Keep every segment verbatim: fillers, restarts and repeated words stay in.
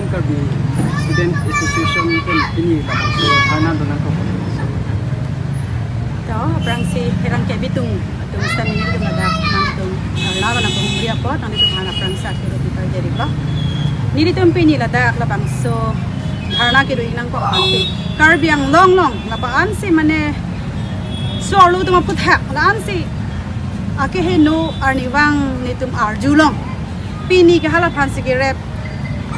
Karbi Student Association pen pini labangso dharna donangkok. To, aphrangsi hirang ke bitung atum sitame nelitum ladak nangtum dharna donangkok, huri apot nangtum hana aphrangsi akiro pipar jari ko. Nelitum pini ladak labangso dharna kedo inangkok mati. Karbi Anglong along la-ansi mane so-arlo atum aphuthak la-ansi akeheno arnivang nelitum arjulong. Pini ke hala aphansi kerep,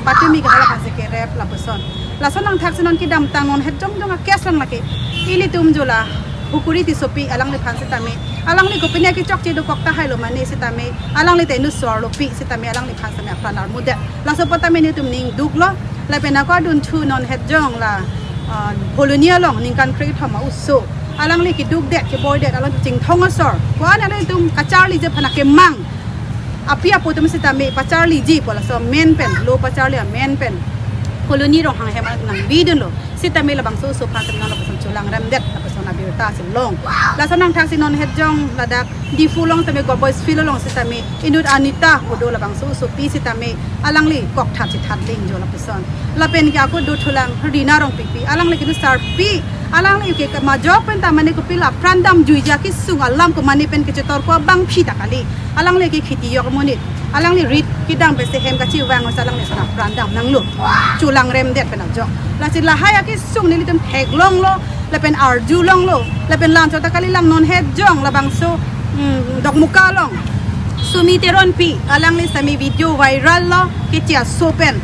patumi ke hala aphansi kerep lapuson. Lason nangthaksi non kedamtang non het jongjong a-case lang lake. Ilitum jo la Hukuri Tissopi alangliphan sitame, alangli kopine kechokche dokok tahai lo mane sitame, alangli ta inut so-arlo pi sitame alangliphan sitame apran armudet. Laso apot tame nelitum ning duklo, lapen ako adunthu non het jong la, ah, Phuloni along ningkan kre-ithom a-oso. Alangli kedukdet, keboidet, along chingthong asor. Ko-an alangtum kacharliji aphan akemang api apo atum sitame pacharliji pu laso amen pen, lo pacharli amen pen Phuloni Ronghang hem nangvidunlo. Sitame labangso oso aphan sitame non lapuson cholangremdet, lapuson abirta si long. Lason nangthaksi non het jong ladak Diphu along sitame Government Boys Field along sitame inut Anita pu do labangso osopi sitame alangli kokthat chethat ling jo lapuson. Lapen ke ako do thulang Rina Rongpipi, alangli ke inut sarpi, alangli ke kemajok pen ta mane kopilo apran damjuiji akesung alam ko mane pen kechetor ko abangpi ta kali. Alangli ke kheti yok amonit, alangli rit kedam pensi hem kachevang, alangli sona apran damnanglo, cholangremdet pen ajok. Lasi lahai akesung nelitum theklonglo, lapen arjulonglo, lapen la-anchot ta kali lang non het jong labangso, mm, Dokmoka along Sumi Teronpi, alangli sitame video viral lo, keche aso pen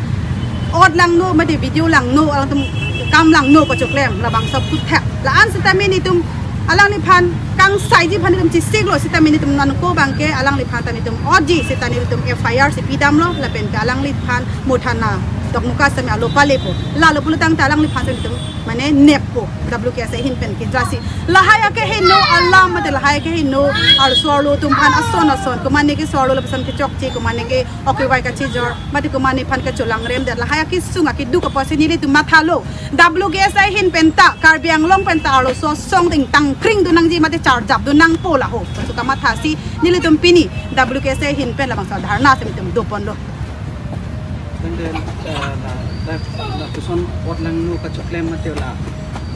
ot langno mate video langno, alangtum kam langno kachoklem labangso aphuthak. La-an sitame nelitum alangliphan kangsaiji aphan nelitum chesiklo, sitame nelitum nangko abangke alangliphan ta nelitum otji sita nelitum F I R si pidamlo, lapen ke alangliphan mo thana Dokmoka sitame alo palepo. Lalo pulotangte alangliphan ta nelitum mane neppo, W K S A ahin pen ke jasi. Lahai akeheno alam mate lahai akeheno arloso-arlo atum aphan ason ason, ko mane ke so-arlo lapuson kechokche, ko mane ke okiwai kachejor, mate ko mane aphan kecholangremdet, lahai akesung akeduk apotsi nelitum mathalo. W K S A ahin pen ta, Karbi Anglong pen ta arloso asong ding tangkring donangji mate charjap donangpo laho. Laso kamathasi nelitum pini W K S A ahin pen labangso dharna si nelitum doponlo. Then, then, uh, la, la, lapuson ot langno kachoklem mate la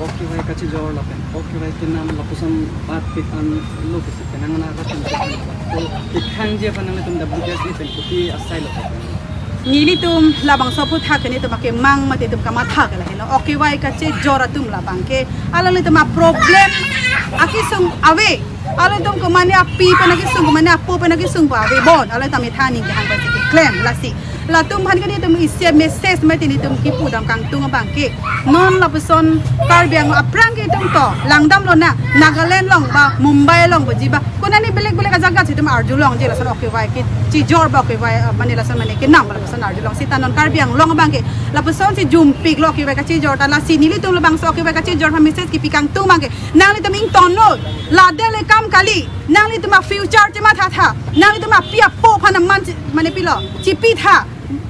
okiwai kachejor lapen okiwai kenam lapuson batpik anlo pusi penang ana lapen to kethangji aphan nangtum W K S A pen kopi asai lo. Nelitum labangso aphuthak ke nelitum akemang mate itum kamatha ke lahelo. Okiwai kachejor atum labangke alanglitum a-problem akesung ave. Alanglitum ko mane api pen akesung, ko mane apo pen akesung pu ave bon. Alanglitum methang aning kehang pensi keklem lasi. Latum aphan ke nelitum isi message mate nelitum kipudam kangtung abangke, non lapuson Karbi Anglong aphrang ke itum to langdamlonang, Nagaland along ba, Mumbai along ba, jiba, konane belek belek ajaga si itum arjulongji lason okiwai kachejor ba okiwai, eh, mane lason mane kenam lapuson arjulong. Sita non Karbi Anglong abangke lapusonsi jumpiklo okiwai kachejor ta, lasi nelitum labangso okiwai kachejor aphan message kipi kangtung abangke, nanglitum ingtonnoi, ladak le kam kali, nanglitum a-future chemathatha, nanglitum api apo aphan aman che-, mane pilo, chepitha,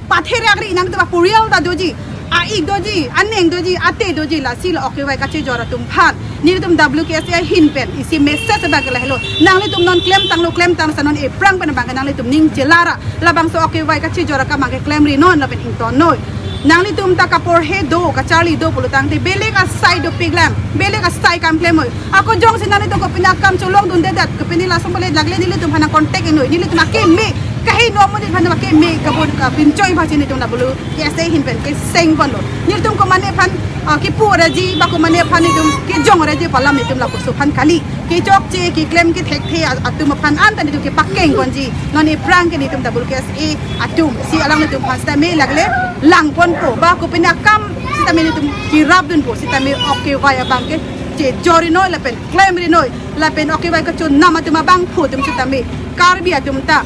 pathere akri, nanglitum aporial ta doji, a-ik doji, aneng doji, ate doji, lasi la okiwai kachejor atum aphan nelitum W K S A ahin pen isi message abangke lahelo. Nanglitum non klemtanglo, klemtang sa non ephrang pen abangke nanglitum ning chelara, labangso okiwai kachejor akam abangke klemri non lapen ingtonnoi. Nanglitum ta kaporhe do, kacharli do pulotangte belek asai dopiklang, belek asai kam klemnoi. Ako jongsi nanglitum kopine akam cholongdundedet, kopine lason pale lagle nelitum aphan contact inoi, nelitum akeme, kaheno amonit aphan akeme, kabon kapinchoi aphansi nelitum W K S A ahin pen kesengponlo. Nelitum ko mane aphan, ah, kipu raji, ba ko mane aphan nelitum kejong raji pu alam nelitum lapuson aphan kali. Kechokche, keklem kethekthe a-, atum aphan anta nelitum kepakengponji. Non ephrang ke nelitum W K S A atum si alanglitum aphan sitame lagle langponpo, ba kopine akam sitame nelitum kerapdunpo, sitame okiwai abangke chejorri noi lapen klemri noi, lapen okiwai kachonam atum abangphu atum sitame Karbi atum ta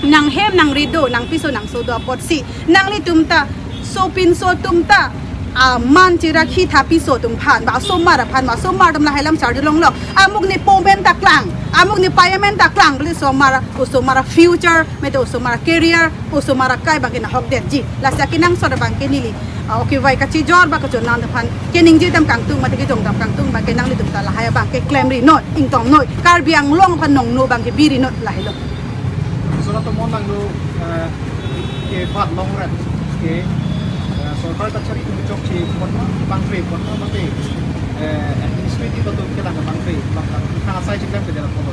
nanghem nangri do, nangpiso nangso do apotsi nanglitum ta sopinso atum ta aman cherakhitha piso atum aphan, ba osomar aphan, ba osomar atum lahai alam charjulonglo. Amuk ne po amen ta klang, amuk ne pei amen ta klang, beli osomar, osomar a-future mate osomar a-career, osomar akai abangke nahokdetji. Lasi akenangsot abangke neli, ah, okiwai kachejor ba kachonam aphan keningje dam kangtung mate kejong dam kangtung abangke nanglitum ta lahai abangke klemri noi, ingtongnoi, Karbi Anglong aphan nongno abangke biri noi, lahelo. Solo to mon langno, eh, ke bat long ret ke, eh, Sorkar ta chari atum chokche apot ma, bangkre apot ma, mate, eh, administrative atum kelang bangkre, bang, bang, thang asai chiklang ke dalam polo.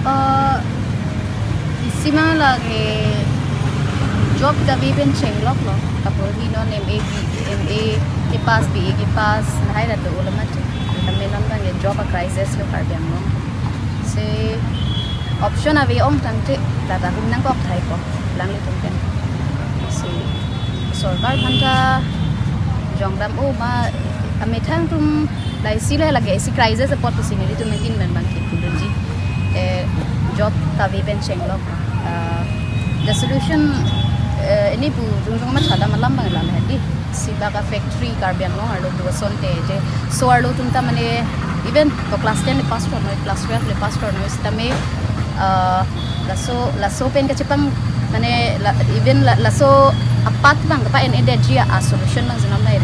Uh, isi ma lake job ta ave pen chenglok lo. Apot hi non M A, M A ke pass, B A ke pass, lahai ta do lo mati. Tame non bang job a crisis lo Karbi Anglong. Si option ave ong tangte, tata hum nangkok thai ko, langlitum pen. Si sorkar aphan ta jongdam o ma, amethang atum lahai si lahai lake isi crisis apot pusi nelitum ahin pen bang kipudunji. Eh, job ta ave pen chenglok. Ah, the solution, eh, ini pu jongjong ma chadam alam bang la lahai di. Si baka factory Karbi Anglong arlo do asonte je. So arlo atum ta mane even to class ten le pass kor noi, class twelve le pass kor noi, sitame, ah, laso, laso pen kachepang mane la, even la, laso apat bang kapa-en-edetji a solution bang jinam nai.